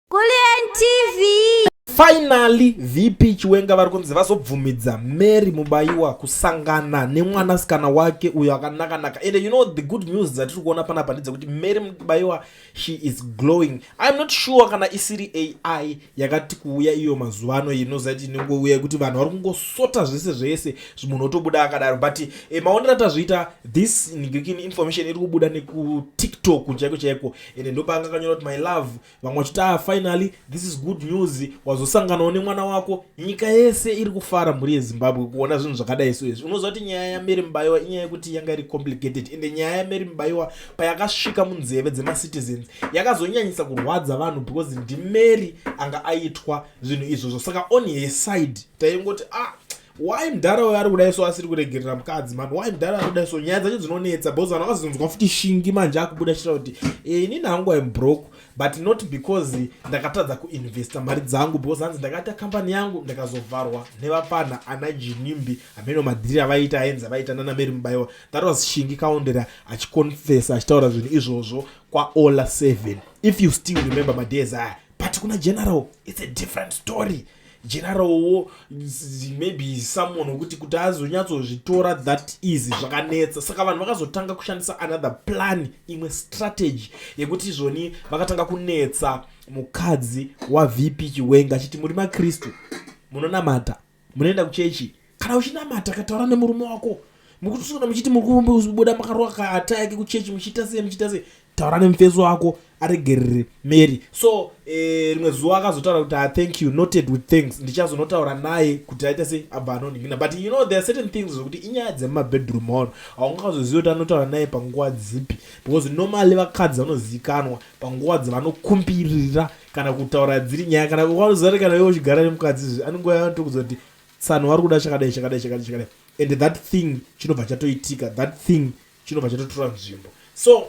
Kulliant TV. Finally, VP Chiwenga vari kunzi vazobvumidza Mary Mubaiwa kusangana nemwanasikana wake uyo akanaka-naka. And you know the good news dzatiri kuona panapa ndedzekuti Mary Mubaiwa, she is glowing. I'm not sure kana isiri AI yakati kuuya iyo mazuva ano inoziva kuti inongouya kuti vanhu vari kungosota zvese zvese, munhu otobuda akadaro. But maonero atazviita, this information iri kubuda nekuTikTok chaiko chaiko, ende ndopanga akanyora kuti "My love", vamwe vachiti, "Ah, finally, this is good news, wazosanganawo nemwana wako." Nyika yese iri kufara, mhuri yeZimbabwe, kuona zvinhu zvakadai. So izvi, unoziva kuti nyaya yaMary Mubaiwa inyaya yekuti yanga iri complicated, ende nyaya yaMary Mubaiwa payakasvika munzeve dzemacitizens yakazonyanyisa kurwadza vanhu because ndiMary anga aitwa zvinhu izvozvo. Saka on her side taingoti, "Ah, why mudhara uyo ari kudai so, asiri kuregerera mukadzi man? Why mudhara ari kudai so?" Nyaya dzacho dzinonetsa because vanhu vakazonzwa futi Shingi manje akubuda chita kuti, "Inini hangu I'm broke, but not because ndakatadza kuinvesta mari dzangu, because hanzi ndakaita kambani yangu, ndakazovharwa nevapana ana Ginimbi." Hameno madhiri avaita, aenza vaita nana Mary Mubaiwa. That was Shingi Kaundera achiconfessa, achitaura zvinhu izvozvo kwaOla 7, if you still remember madays aya. But kuna General it's a different story. Generalwo maybe someone wekuti kuti azonyatsozvitora that easy zvakanetsa. Saka vanhu vakazotanga kushandisa another plan, imwe strategy yekuti izvoni vakatanga kunetsa mukadzi waVP Chiwenga achiti, "Muri maKristu, munonamata, munoenda kuchechi. Kana uchinamata, kataura nemurume wako. Mukutisona muchiti muri kubuda makarova kaata yake kuchechi, muchiita sei, muchiita sei? Taura nemufeso wako aregerere Mary." So rimwe zuva akazotaura kuti, "Ah, thank you, noted with thanks, ndichazonotaura naye kuti aita sei, abva anoningina." But you know there are certain things zvokuti inyaya dzemumabedroom ano, haungazozivi kuti anotaura naye panguva dzipi, because normally vakadzi vanozivikanwa panguva dzavanokumbirira kana kutaura dziri nyaya. Kana ukaziva kuti kana iwe uchigara nemukadzi izvi, anonguva yanotokudza kuti tsano vari kuda chakadai, chakadai, chakadai, chakadai, and that thing chinobva chatoitika, that thing chinobva chatotora nzvimbo. So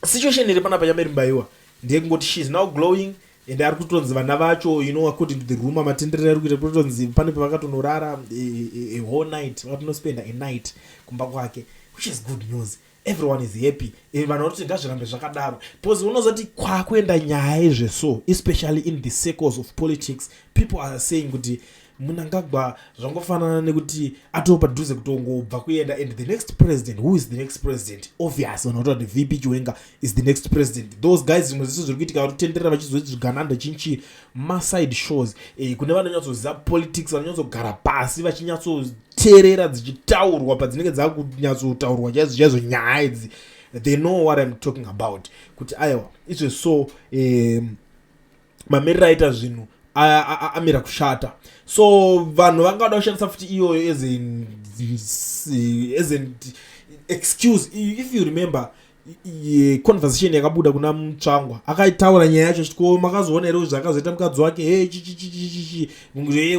situation iri panapa yaMary Mubaiwa ndeyekungoti she is now glowing, and ari kutonzi vana vacho, according to the rumor, matenderero ari kuita, kutonzi pane pavakatonorara a whole night, vakatonospenda a night kumba kwake, which is good news. Everyone is happy. Vanhu vanoti ngazvirambe zvakadaro, because unozoti kwakuenda nyaya yezveso, especially in the circles of politics, people are saying kuti Mnangagwa zvangofanana nekuti atoo padhuze kutongobva kuenda, and the next president, who is the next president? Obvious, vanhu vatoa kuti VP Chiwenga is the next president. Those guys, zvimwe zvese zviri kuitika, vari kutenderera vachizoti zvigananda chinchi, maside shows. Kune vanonyatsoziva politics, vanonyatsogara pasi vachinyatsoteerera dzichitaurwa padzinenge dzakunyatsotaurwa chaizvo chaizvo nyaya idzi, they know what I'm talking about, kuti aiwa, izve so mamiriro aita zvinhu amira kushata. So vanhu vangada kushandisa futi iyoyo as an excuse. If you remember conversation yakabuda kuna Mutsvangwa, akaitaura nyaya yacho achiti, "Ko makazoona here kuti zvakazoita mukadzi wake? He, chichichichichi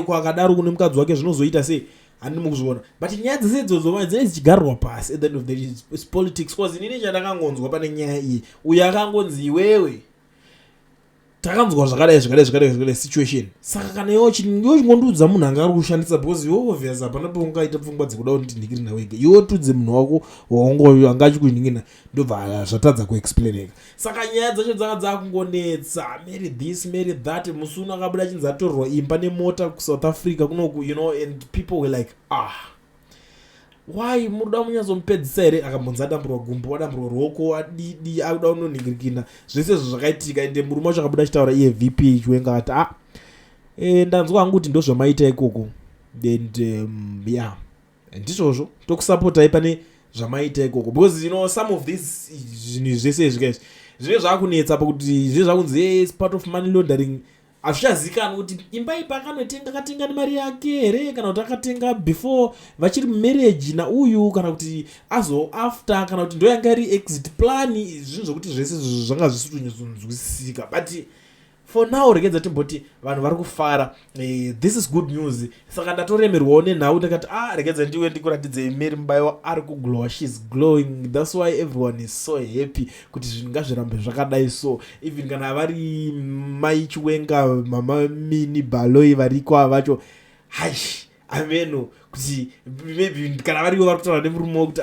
akadaro kune mukadzi wake, zvinozoita sei?" Handini mukuzviona, but nyaya dzese idzodzo dzinenge dzichigarirwa pasi. At the end of the day, it's politics, 'cause inini chandakangonzwa pane nyaya iyi, uyo akangonzi, "Iwewe, takanzwa zvakadai, zvakadai, zvakadai, zvakadai, situation." Saka kana iwe uchingondiudza munhu anga ari kushandisa, because iwe obvious hapana paungaita pfungwa dzekuda kundinhikirina wega. Iwe tudze munhu wako waungo anga achikunin'ina, ndobva zvatadza kuexplaineka. Saka nyaya dzacho dzanga dzakungonetsa, Mary this, Mary that. Musi uno akabuda achinzi atorerwa imba nemota kuSouth Africa kunoku, and people were like, "Ah, why munoda munyatsomupedzisa here?" Akambonzi adamburwa gumbo, adamburwa ruoko, adidi akuda kunonhingirikina, zvese izvo zvakaitika. Ende murume wacho akabuda achitaura iye VP Chiwenga akati, "Ah, ndanzwa hangu kuti ndo zvamaita ikoko, and yeah, ndizvozvo, tokusapotai pane zvamaita ikoko," because some of these zvinhu zvese izvi guys, zvinenge zvakunetsa pakuti zvinenge zvakunzi, "Hey, it's part of money laundering." Hazvichazikanwi kuti imba ipa akanotenga, akatenga nemari yake here, kana kuti akatenga before vachiri mumarriage nauyu, kana kuti azo after, kana kuti ndo yanga iri exit plan. Zvinhu zvokuti zvese izvozvo zvanga zvisiri kunyatsokunzwisisika. But for now, regedza timboti vanhu vari kufara. This is good news. Saka ndatoremerwawo nenhau, ndakati, "Ah, regedza ndiwe ndikuratidzei Mary Mubaiwa ari kuglowa." She's glowing, that's why everyone is so happy kuti zvinhu ngazvirambe zvakadai. So even kana vari mai Chiwenga, mama Mini Baloi variko, avacho haish, ameno. Kuti maybe kana varivo vari kutaura nemurume wekuti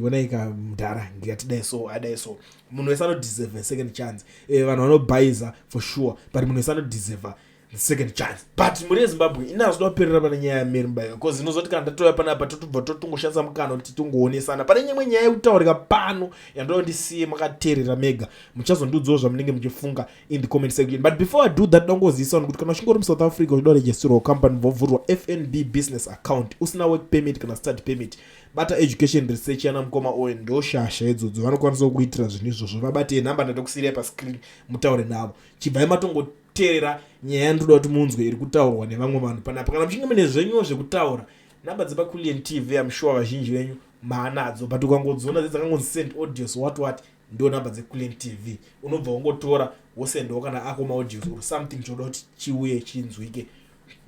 onaika ah, mudhara, ngatidai so, adai so. Munhu wese anodeserve second chance. Vanhu vanobhaiza for sure, but munhu wese anodeserve second chance. But mhuri yeZimbabwe, inazoda kuperera pane nyaya yaMary Mubaiwa, because inozoti kana tatouya panapa, totobva totongoshandisa mukana kuti titongoonesana. Pane nyimwe nyaya yekutaurika pano yandoda ndisiye makateerera mega. Muchazondiudzawo zvamunenge muchifunga in the comment section. But before I do that, dongozivisa vanhu kuti kana uchinge uri muSouth Africa, uchida kuregisterwa company, vovhurwa FNB business account, usina work permit kana study permit, bata Education Research yana mukoma Owen. Ndoshasha idzodzo, vanokwanisa kuitira zvinhu izvozvo. Vabatei, nhamba ndatokusiyirai pascreen, mutaure navo. Chibvai matongoteerera nyaya yandoda kuti munzwe iri kutaurwa nevamwe vanhu panapa. Kana muchinge mune zvenyuwo zvekutaura, nhamba dzepaCulian TV, am sure vazhinji venyu maanadzo, but ukangodziona dzakangonzi "send audios", what what, ndo nhamba dzeCulian TV. Unobva wangotora, wosendawo kana ako maaudios or something choda kuti chiuye chinzwike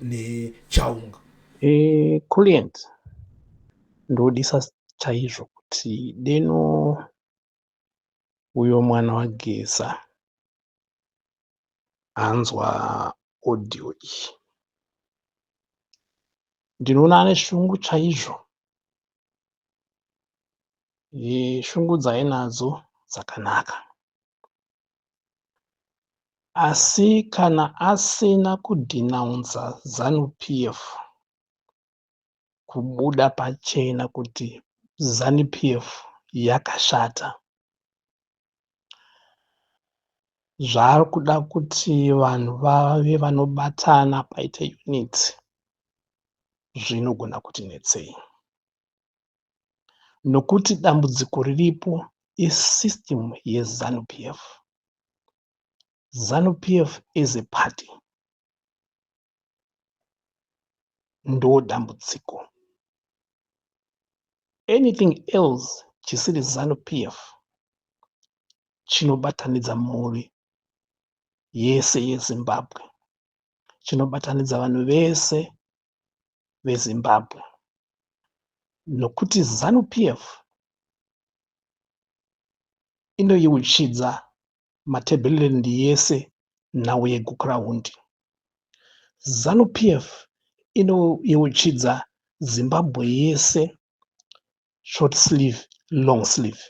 nechaunga. Client, ndodisa chaizvo kuti deno uyo mwana waGeza anzwa audio iyi. Ndinoona ane shungu chaizvo. Shungu dzainadzo dzakanaka, asi kana asina kudhinaunza ZANU PF, kubuda pachena kuti ZANU PF yakashata, zvaari kuda kuti vanhu vave vanobatana paite unity, zvinogona kuti netsei, nokuti dambudziko riripo isystem yeZANU PF. ZANU PF as a party ndo dambudziko. Anything else chisiri ZANU PF chinobatanidza mhuri yese yeZimbabwe, chinobatanidza vanhu vese veZimbabwe, nokuti ZANU PF inoyeuchidza Matebeleland yese nhau yeGukurahundi. ZANU PF inoyeuchidza Zimbabwe yese short sleeve, long sleeve.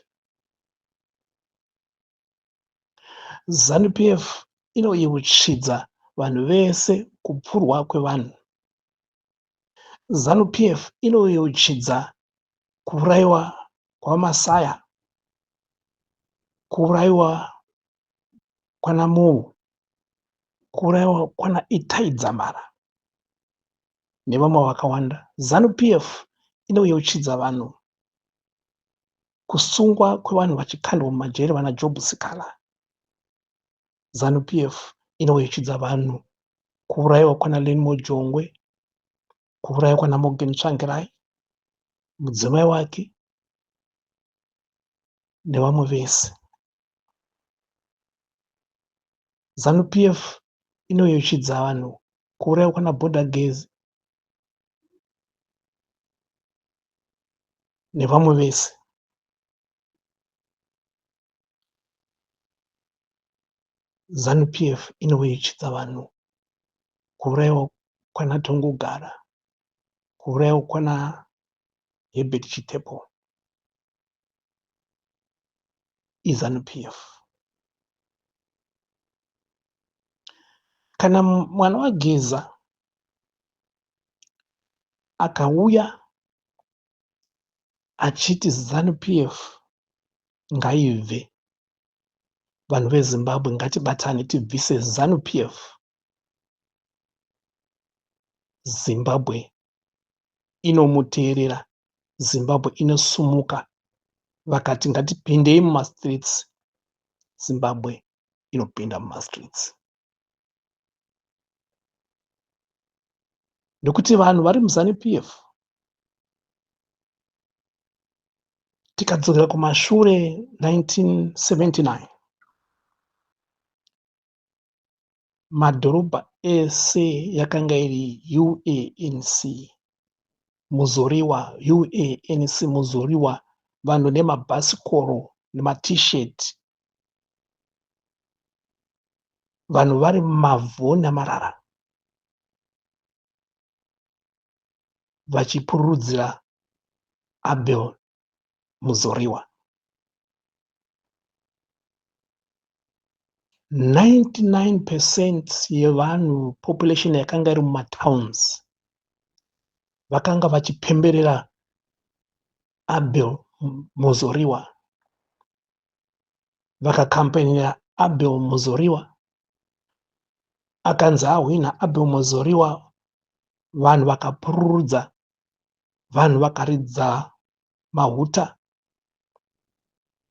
ZANU PF inoyeuchidza vanhu vese kupfurwa kwevanhu. ZANU PF inoyeuchidza kuurayiwa kwaMasaya, kuurayiwa kwanaMoyo, kuurayiwa kwana Itai Dzamara nevamwe vakawanda. ZANU PF inoyeuchidza vanhu kusungwa kwevanhu vachikandwa mumajeri, vana Job Sikhala. ZANU PF inoyeuchidza vanhu kuurayiwa kwana Learnmore Jongwe, kuurayiwa kwana Morgan Tsvangirai, mudzimai wake nevamwe vese. ZANU PF inoyeuchidza vanhu kuurayiwa kwana Border Gezi nevamwe vese. ZANU PF inoyeuchidza vanhu kuurayiwa kwana Tongogara, kuurayiwa kwana Herbert Chitepo. IZANU PF. Kana mwana waGeza akauya achiti ZANU PF ngaibve, vanhu veZimbabwe ngatibatane tibvise ZANU PF, Zimbabwe inomuteerera, Zimbabwe inosumuka. Vakati ngatipindei mumastreets, Zimbabwe inopinda mumastreets, nekuti vanhu vari muZANU PF, tikadzokera kumashure 1979, madhorobha ese yakanga iri UANC Muzorewa, UANC Muzorewa, vanhu nemabhasikoro nemaT-shirt, vanhu vari mumavhu namarara. Vachipururudzira Abel Muzoriwa. 99% yevanhu, population yakanga iri mumatowns, vakanga vachipemberera Abel Muzoriwa. Vakakampenera Abel Muzoriwa, akanzi ahwina Abel Muzoriwa. Vanhu vakapururudza, vanhu vakaridza mahuta,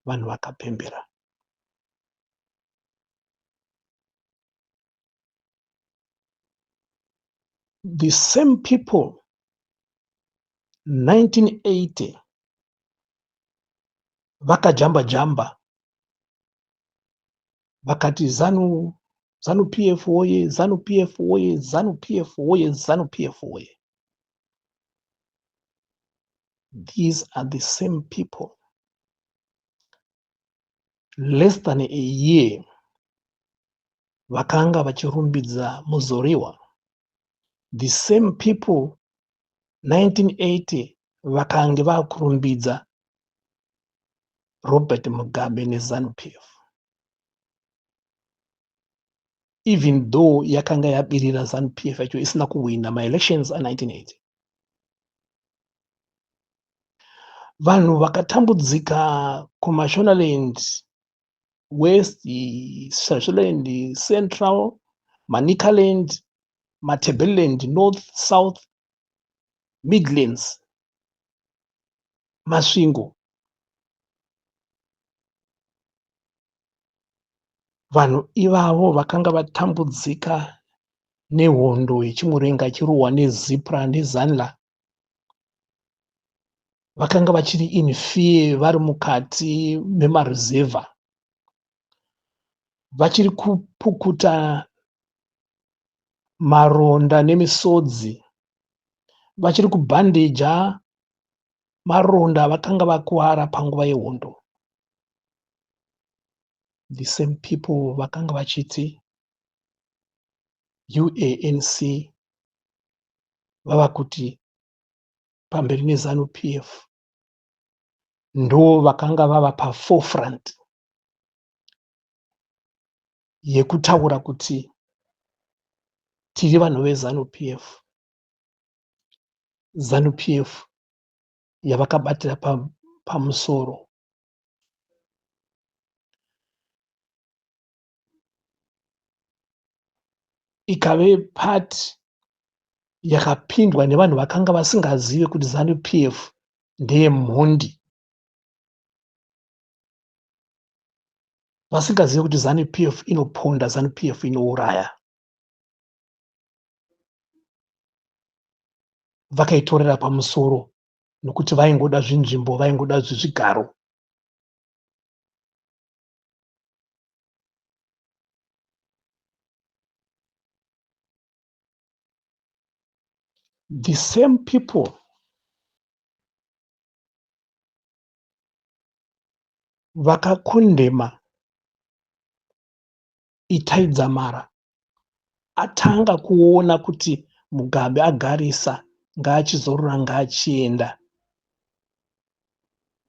vanhu vakapembera. The same people 1980 vakajamba jamba vakati ZANU PF woye, ZANU PF woye, ZANU PF woye, ZANU PF woye. These are the same people less than a year vakanga vachirumbidza Muzoriwa. The same people 1980 vakange vakurumbidza Robert Mugabe neZANU PF, even though yakanga yabirira ZANU PF yacho, isina kuwina maelections a1980. Vanhu vakatambudzika kuMashonaland West, Mashonaland Central, Manicaland, Matabeleland North, South, Midlands, Masvingo, vanhu ivavo vakanga vatambudzika nehondo yeChimurenga ichirohwa neZIPRA neZANLA, vakanga vachiri in fear, vari mukati memaruzevha, vachiri kupukuta maronda nemisodzi, vachiri kubhandeja maronda vakanga vakuvara panguva yehondo. The same people vakanga vachiti UANC vava kuti pamberi neZANU PF, ndo vakanga vava paforefront yekutaura kuti tiri vanhu veZANU PF. ZANU PF yavakabatira pamusoro. Ikave pati yakapindwa nevanhu vakanga vasingazive kuti ZANU PF ndeyemhondi, vasingazive kuti ZANU PF inoponda, ZANU PF inouraya. Vakaitorera pamusoro nokuti vaingoda zvinzvimbo, vaingoda zvezvigaro. The same people vakakondema Itai Dzamara atanga kuona kuti Mugabe agarisa, ngaachizorora, ngaachienda,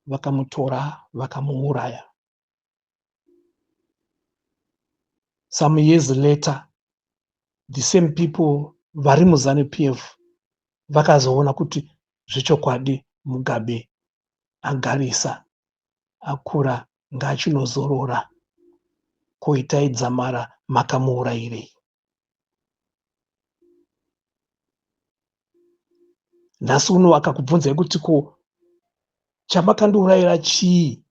vakamutora vakamuuraya. Some years later, the same people vari muZANU PF vakazoona kuti zvechokwadi Mugabe agarisa, akura, ngaachinozorora. Ko Itai Dzamara makamuurayirei? Nhasi uno akakubvunzai kuti ko chamakandiurayira chii,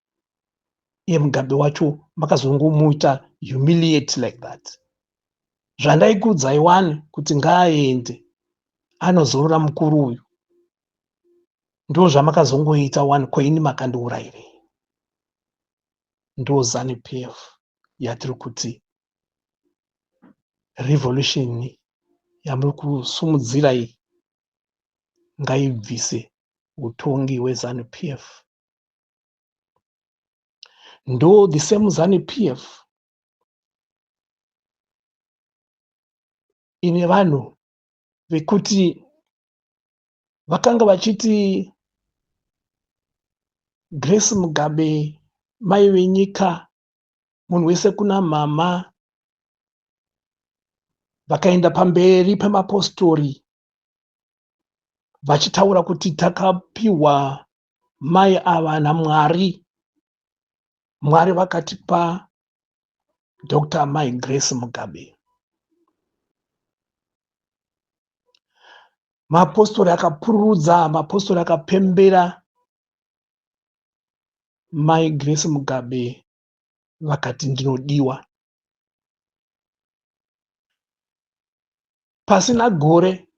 iye Mugabe wacho makazongomuita humiliate like that? Zvandaikuudzai wani kuti ngaaende anozorora mukuru uyu, ndo zvamakazongoita wani. Ko ini makandiurayirei? Ndo ZANU PF yatiri kuti revolution yamuri kusumudzira iyi ngaibvise utongi hweZANU PF. Ndo the same ZANU PF ine vanhu vekuti Vakanga vachiti Grace Mugabe mai venyika, munhu wese kuna mama. Vakaenda pamberi pemapostori vachitaura kuti takapiwa mai ava naMwari. Mwari vakatipa Dr. Mai Grace Mugabe. Mapostori akapururudza, mapostori akapembera Mai Grace Mugabe vakati ndinodiwa. Pasina gore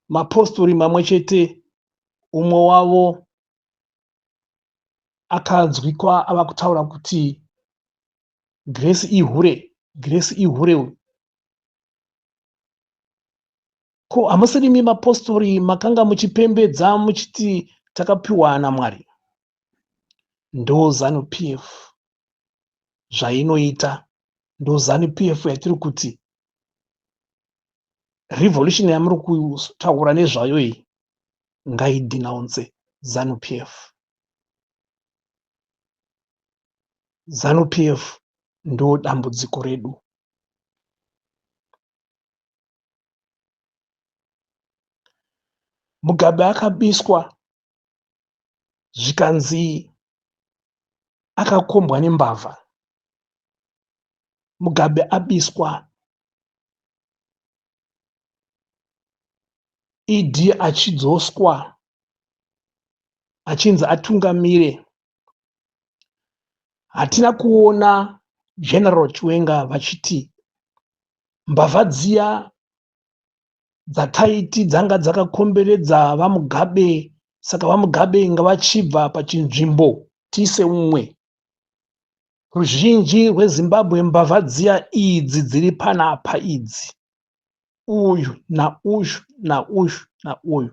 mapostori mamwe chete umwe wavo akanzwikwa ava kutaura kuti Grace ihure, Grace ihure uyu. Ko hamusirimi mapostori makanga muchipembedza muchiti takapiwa naMwari? Ndo Zanu PF zvainoita, ndo Zanu PF yatiri kuti revolution yamuri kutaura nezvayo iyi ngaidenounce Zanu PF. Zanu PF ndo dambudziko redu. Mugabe akabiswa zvikanzi akakombwa nembavha. Mugabe abiswa ED achidzoswa achinzi atungamire. Hatina kuona General Chiwenga vachiti mbavha dziya dzataiti dzanga dzakakomberedza VaMugabe saka VaMugabe ngavachibva pachinzvimbo tiise umwe. Ruzhinji rweZimbabwe mbavha dziya idzi dziri panapa idzi uyu nauyu nauyu nauyu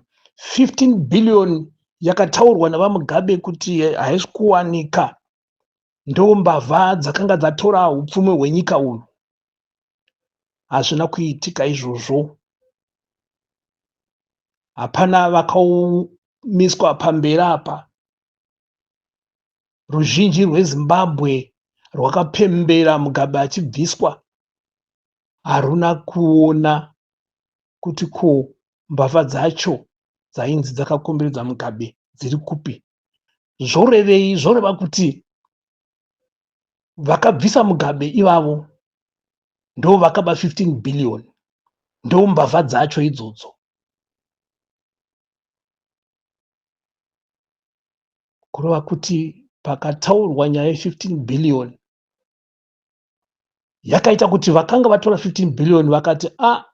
15 billion yakataurwa naVaMugabe kuti haisi kuwanika ndombavha dzakanga dzatora upfumi hwenyika uyu. Hazvina kuitika izvozvo. Hapana vakaumiswa pamberi apa. Ruzhinji rweZimbabwe rwakapembera Mugabe achibviswa haruna kuona kuti ko mbavha dzacho dzainzi dzakakomberedza Mugabe dziri kupi. Zvorevei? Zvoreva kuti vakabvisa Mugabe ivavo ndo vakaba 15 billion, ndo mbavha dzacho idzodzo. Kureva kuti pakataurwa nyaya ye15 billion yakaita kuti vakanga vatora 15 billion vakati a ah,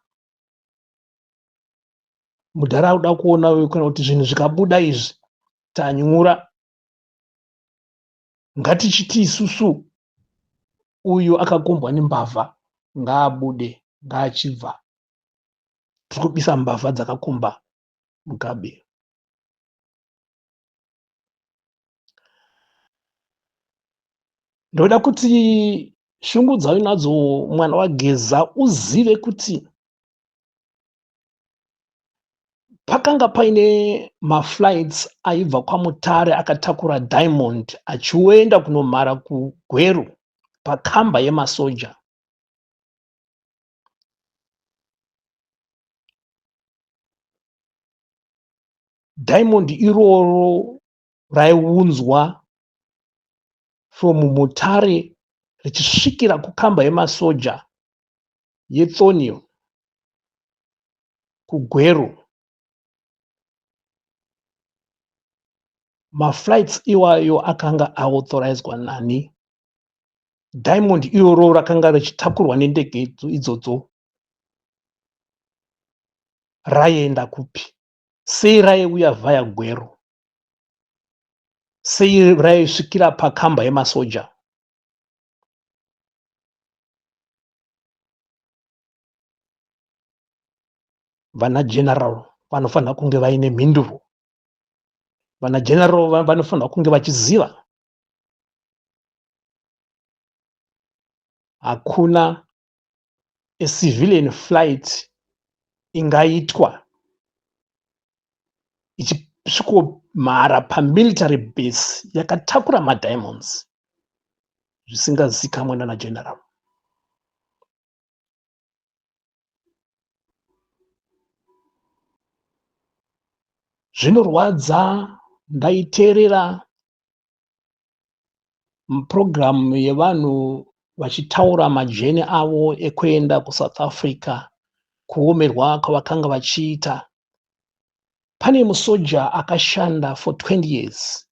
mudhara akuda kuona kana kuti zvinhu zvikabuda izvi tanyura Ngatichiti isusu uyu akakombwa nembavha ngaabude ngaachibva tiri kubisa mbavha dzakakomba Mugabe. Ndoda kuti shungu dzauinadzo mwana waGeza uzive kuti Pakanga paine maflights aibva kwaMutare akatakura diamond achienda kunomhara kuGweru pakamba yemasoja. Diamond iroro raiunzwa from Mutare richisvikira kukamba yemasoja yeThornhill kuGweru. Maflights iwayo akanga authorizwa nani? Diamond iroro rakanga richitakurwa nendege idzodzo raienda kupi? Sei raiuya via Gweru? Sei raisvikira pakamba yemasoja? Vana general vanofanira kunge vaine mhinduro. Vana general vanofanira kunge vachiziva. Hakuna a civilian flight ingaitwa. Ichisvikomhara pamilitary base yakatakura madiamonds zvisingazikamwe nana general. Zvinorwadza, ndaiteerera purogiramu yevanhu vachitaura majeni avo ekuenda kuSouth Africa, kuomerwa kwavakanga vachiita. Pane musoja akashanda for 20 years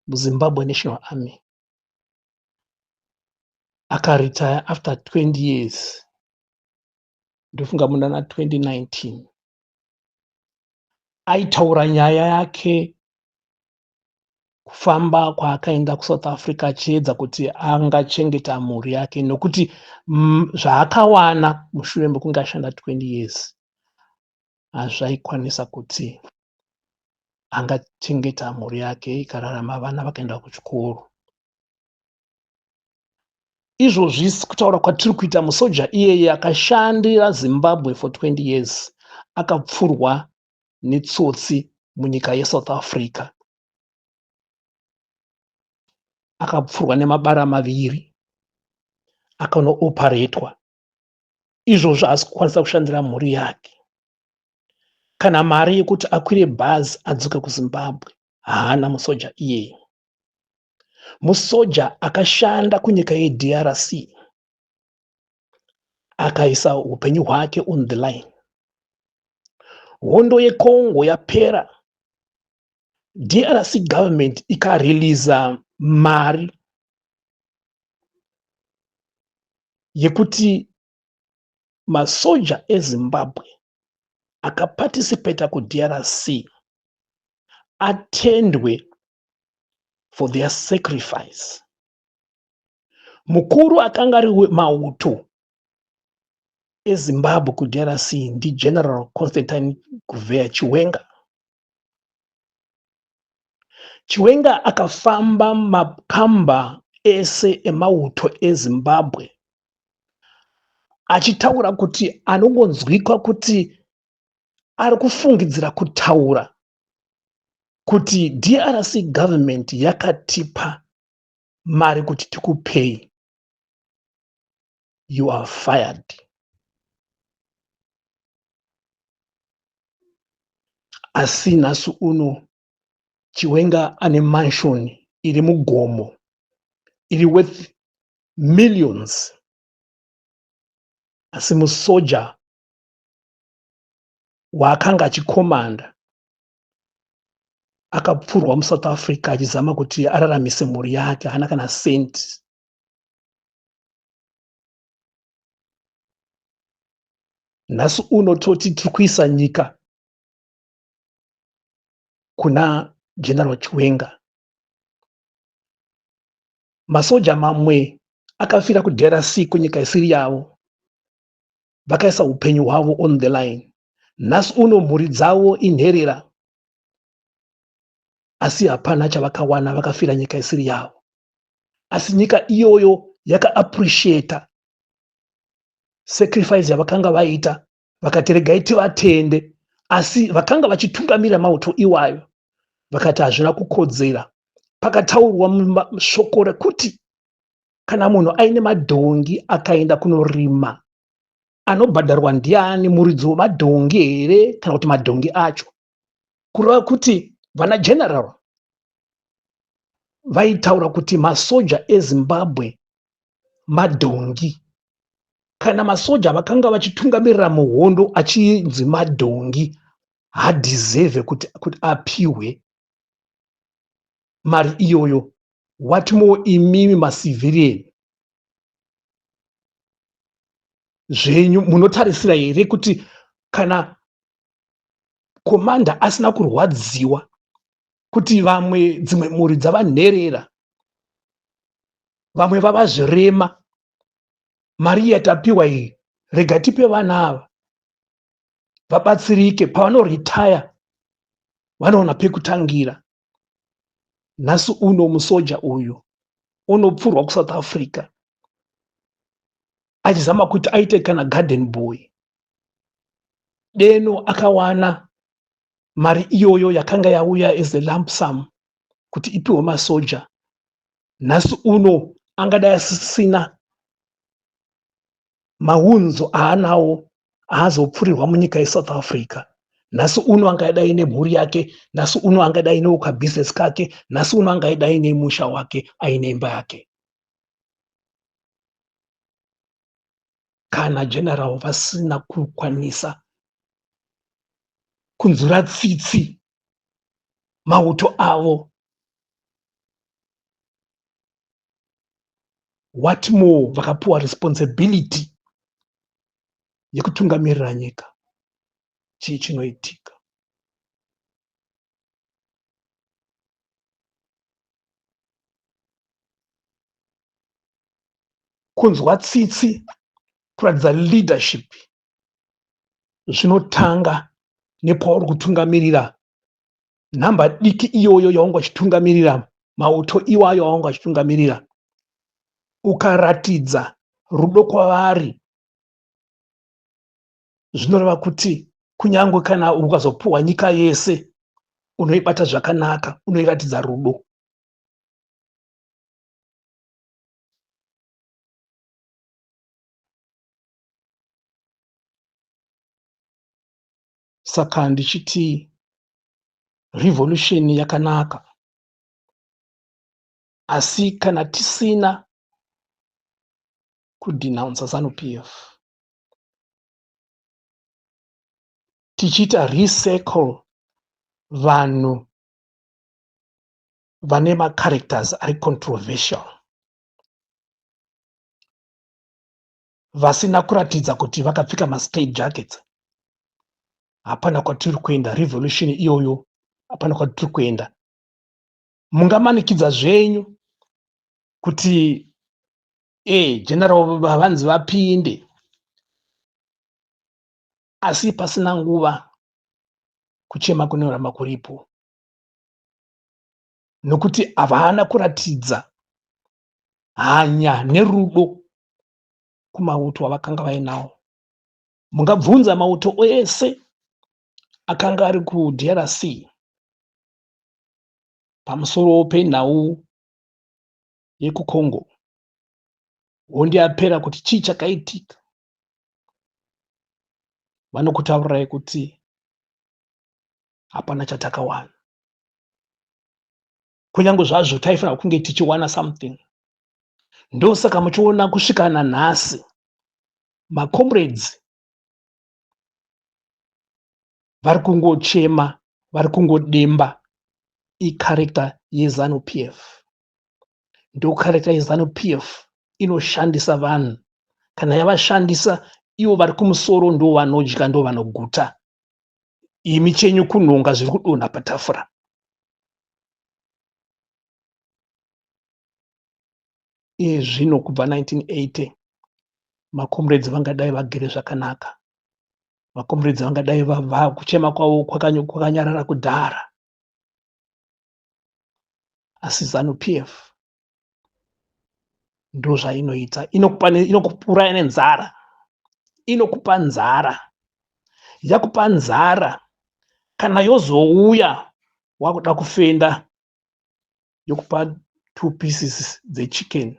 muZimbabwe National Army, akaretire after 20 years, ndofunga muna 2019. Aitaura nyaya yake, kufamba kwaakaenda kuSouth Africa achiedza kuti angachengeta mhuri yake, nokuti zvaakawana mushure mekunge ashanda 20 years hazvaikwanisa kuti angachengeta mhuri yake ikararama, vana vakaenda kuchikoro. Izvozvi kutaura kwatiri kuita, musoja iyeye akashandira Zimbabwe for 20 years akapfurwa netsotsi munyika yeSouth Africa, akapfurwa nemabara maviri, akanooparetwa. Izvozvo haasi kukwanisa kushandira mhuri yake. Kana mari yekuti akwire bhazi adzoke kuZimbabwe haana musoja iyeye. Musoja akashanda kunyika yeDRC akaisa upenyu hwake on the line. Hondo yeCongo yapera, DRC government ikareleasa mari yekuti masoja eZimbabwe akaparticipata kuDRC atendwe for their sacrifice. Mukuru akanga ari mauto eZimbabwe kuDRC ndiGeneral Constantine Guvheya Chiwenga. Chiwenga akafamba makamba ese emauto eZimbabwe achitaura kuti anongonzwikwa kuti ari kufungidzira kutaura kuti DRC government yakatipa mari kuti tikupei, you are fired. Asi nhasi uno Chiwenga ane mansion iri mugomo iri worth millions, asi musoja waakanga achikomanda akapfurwa muSouth Africa achizama kuti araramise mhuri yake haana kana cent. Nhasi uno toti tiri kuisa nyika kuna General Chiwenga. Masoja mamwe akafira kuDRC, kunyika isiri yavo, vakaisa upenyu hwavo on the line. Nhasi uno mhuri dzavo inherera, asi hapana chavakawana, vakafira nyika isiri yavo. Asi nyika iyoyo yakaappreciata sacrifice yavakanga vaita, vakati regai tivatende. Asi vakanga vachitungamira mauto iwayo vakati hazvina kukodzera. Pakataurwa shoko rekuti kana munhu aine madhongi akaenda kunorima, anobhadharwa ndiani, muridzi wemadhongi here kana kuti madhongi acho? Kureva kuti vana general vaitaura kuti masoja eZimbabwe madhongi. Kana masoja vakanga vachitungamirira muhondo achinzi madhongi, hadeserve kuti apiwe mari iyoyo. What more imimi macivilian zvenyu? Munotarisira here kuti kana komanda asina kurwadziwa kuti vamwe dzimwe mhuri dzavanherera, vamwe vava zvirema, mari yatapiwa iyi rega tipe vana ava vabatsirike, pavanoretire vanoona pekutangira? Nhasi uno musoja uyu unopfurwa kuSouth Africa achizama kuti aite kana garden boy, deno akawana. Mari iyoyo yakanga yauya as a lump sum kuti ipiwe masoja, nhasi uno angadai asisina maunzo aanawo aazopfurirwa munyika yeSouth Africa. Nhasi uno angadai nemhuri yake, nhasi uno angadai neukabhizinesi kake, nhasi uno angadai nemusha wake aine imba yake. Kana General vasina kukwanisa kunzwira tsitsi mauto avo, what more vakapuwa responsibility yekutungamirira nyika, chii chinoitika? Kunzwa tsitsi, kuratidza leadership zvinotanga nepauri kutungamirira nhamba diki iyoyo yaunga uchitungamirira, mauto iwayo aunga uchitungamirira. Ukaratidza rudo kwavari, zvinoreva kuti kunyange kana ukazopuhwa nyika yese, unoibata zvakanaka, unoiratidza rudo. Saka ndichiti revolution yakanaka, asi kana tisina kudenounsa ZANU PF, tichiita recycle vanhu vane macharacters ari controversial, vasina kuratidza kuti vakapfeka mastate jackets, hapana kwatiri kuenda. Revolution iyoyo hapana kwatiri kuenda. Mungamanikidza zvenyu kuti general vanzi vapinde, asi pasina nguva kuchema kunoramba kuripo, nokuti havana kuratidza hanya nerudo kumauto avakanga vainawo. Mungabvunza mauto ese akanga ari kuDRC pamusoro penhau yekuCongo, hondo yapera, kuti chii chakaitika, vanokutaurirai kuti hapana chatakawana, kunyange zvazvo taifanira kunge tichiwana something. Ndosaka muchiona kusvika nanhasi macomrades vari kungochema, vari kungodemba. Icharacter yeZANU PF, ndo character yeZANU PF, inoshandisa vanhu. Kana yavashandisa, ivo vari kumusoro ndo vanodya, ndo vanoguta. Imi chenyu kunhonga zviri kudonha patafura. Iye zvino kubva 1980 macomrades vangadai vagere zvakanaka, macomrades vangadai kuchema kwavo kwakanyarara kudhara, asi ZANU PF ndo zvainoita. Inokuuraya nenzara, inokupa nzara, yakupa nzara, kana yozouya wakuda kufenda, yokupa two pieces dzechicken,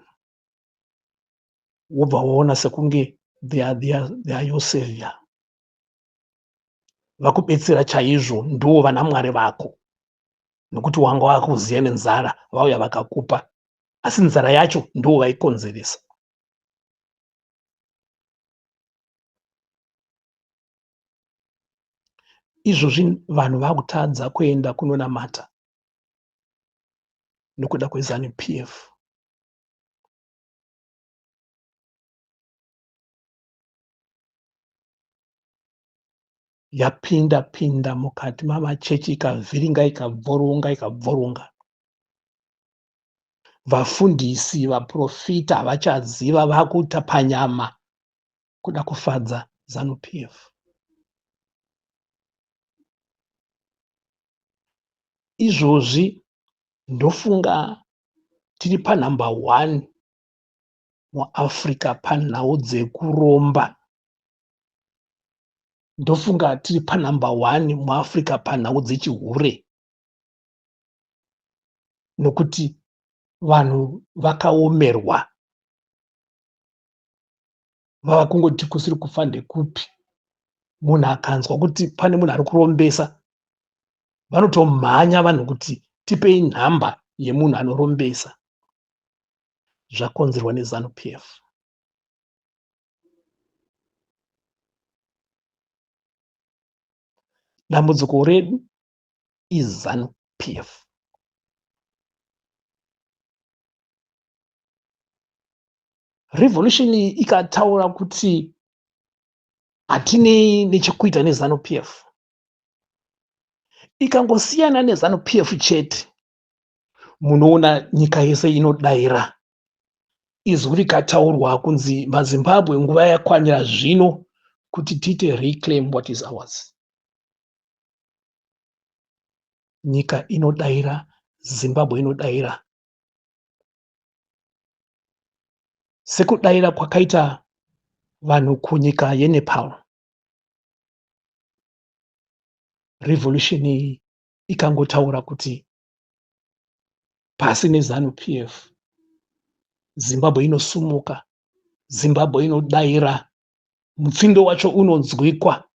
wobva waona sekunge they are your savior, vakubetsera chaizvo, ndo vana Mwari vako, nokuti wanga wakuziya nenzara, vauya vakakupa, asi nzara yacho ndo vaikonzeresa. Izvozvi vanhu vakutadza kuenda kunonamata nokuda kweZANU PF. Yapinda pinda mukati mamachechi, ikavhiringa, ikabvoronga, ikabvoronga. Vafundisi, vaprofita havachaziva, vakuita panyama kuda kufadza ZANU PF. Izvozvi ndofunga tiri panhamba 1 muAfrica panhau dzekuromba. Ndofunga tiri panumber one muAfrica panhau dzechihure, nokuti vanhu vakaomerwa, vava kungoti kusiri kufa ndekupi. Munhu akanzwa kuti pane munhu ari kurombesa, vanotomhanya vanhu kuti tipei nhamba yemunhu anorombesa. Zvakonzerwa neZanu PF. Dambudziko redu iZanu PF. Revolution ikataura kuti hatinei nechekuita neZanu PF, ikangosiyana neZanu PF chete, munoona nyika yese inodaira. Izwi rikataurwa kunzi maZimbabwe, nguva yakwanira zvino kuti tiite reclaim what is ours. Nyika inodaira, Zimbabwe inodaira. Sekudaira kwakaita vanhu kunyika yeNepal. Revolution iyi ikangotaura kuti pasi neZanu PF, Zimbabwe inosumuka, Zimbabwe inodaira, mutsindo wacho unonzwikwa.